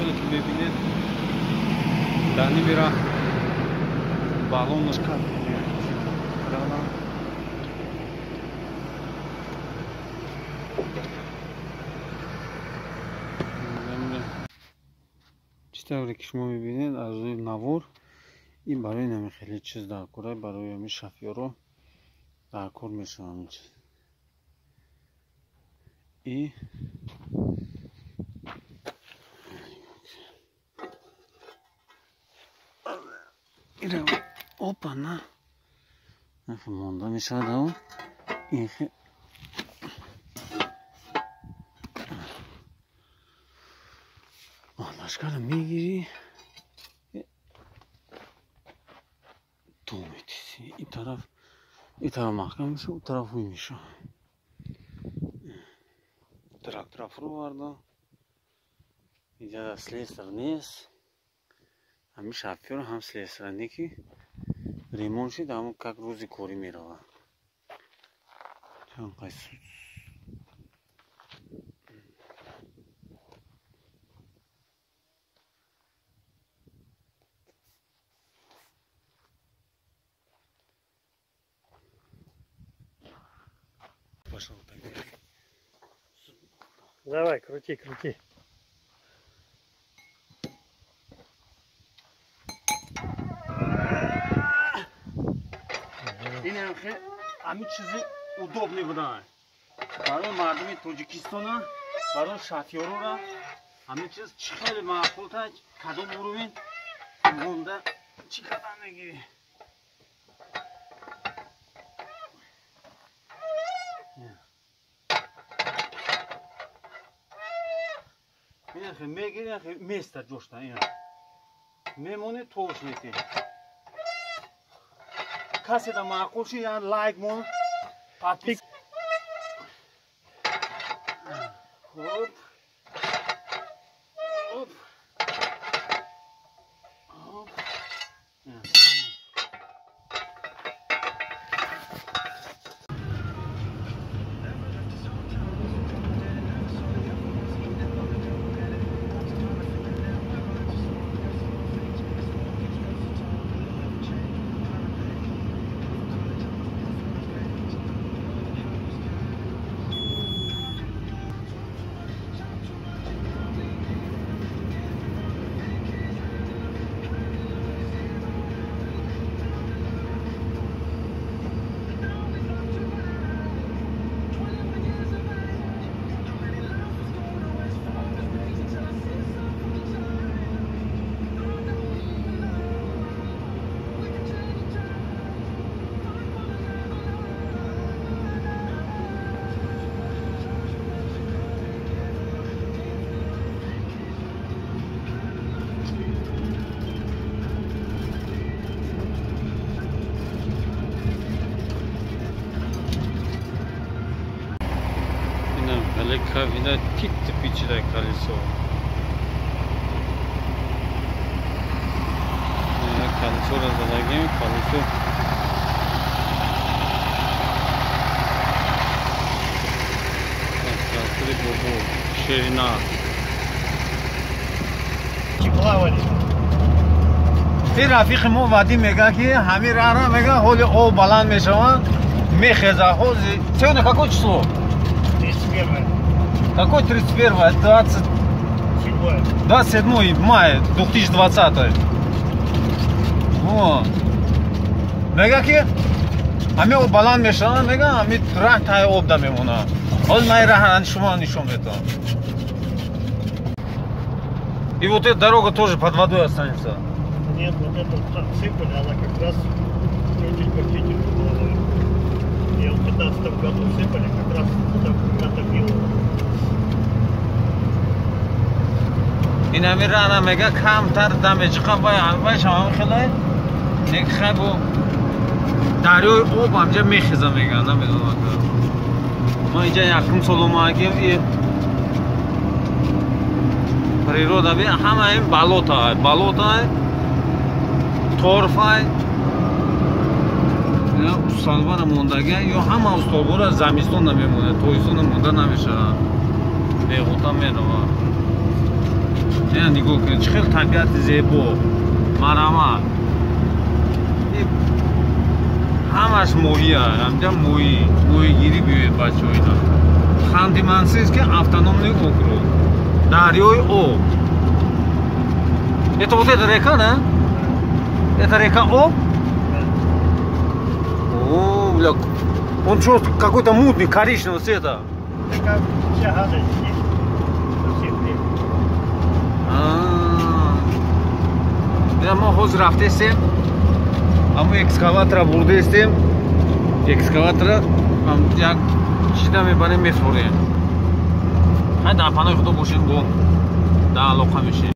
Хеле ки мебинед, дар ними раҳ баллонаш кард. Чӣ тавре ки шумо мебинед аз рӯи навор, ин барои нами хеле чиз дар кора, барои ҳамин шофёро дар кор мешавад ҳамин чиз. И опа, на монда мешавад. Ин лашкарро мегирӣ, то метиси ин тараф, ин тараф маҳкам мешавад, у тараф ҳуй мешавад. Трактора фурӯварда, инҷа слесар нест. Ҳамин шофёр ҳам слесар не, ки ремонт шид, ҳамон как рӯзи корӣ меравад. Чанд қайс пошел так. Давай, крути, крути. Ин ҳамин чизи удобный будан барои мардуми Тоҷикистона, барои шофёрора ҳамин чиз чӣ хеле маъқул та, кадом уровень монда чӣ қадар мегирӣ. Мегири, места ҷошта ина мемонӣ, тош метӣ. Касе да маъқул ши, я лайк мон, подпис. Хоп. Оп. Оп. Кабина тип-типичное колесо. Колесо разлагаем, колесо. Ширина. Ин рафиқи мо Вадим мега, ки ҳамин раҳра мега, ҳоли об баланд мешавад, мехеза. Ҳози сегодня какое число? 31. Какой 31? 27 мая 2020. Вот. Мега ки ҳамин об баланд мешавад, мега ҳамин раҳ таи об да мемонад. Ҳозир ман ин раҳ шумо нишон медиҳам. И вот эта дорога тоже под водой останется. Нет, вот эту отсыпали, она как раз тетенька в тетеньку была. Ее в 15 году сыпали, как раз затопило. Ин ҳамин раҳна мега камтар дамеҷиқа вайшам ҳамин хеле нек хебу дарёи об ҳамҷа мехеза мега, намедонам. Ма инҷа якум сол омадагим, и природа би ҳама ин болота, болота, торфай, усталбара мондага, ё ҳама устолбора замистон намемонад, тобистон монда намешавад, беғута меравад. Нигоҳ кунед, чӣ хел табиати зебо, марҳамат. Ҳамаш моҳия, ҳамҷа моҳӣ, моҳигирӣ биёед, бачаҳо. Ина Ханты-Мансийский автономный округ, дарёи Об. Это вот эта река, да? Это река Об? О, бля, он что, какой-то мутный, коричневого цвета. Такая вся гадость здесь. Со всех рек. Бля, мо ҳозир рафтестем, аммо экскаватора бурдестем, экскаватора як чида мебарем, мефурем. Хай, дар паноҳи Худо бошед, бо дар алоқа мешем.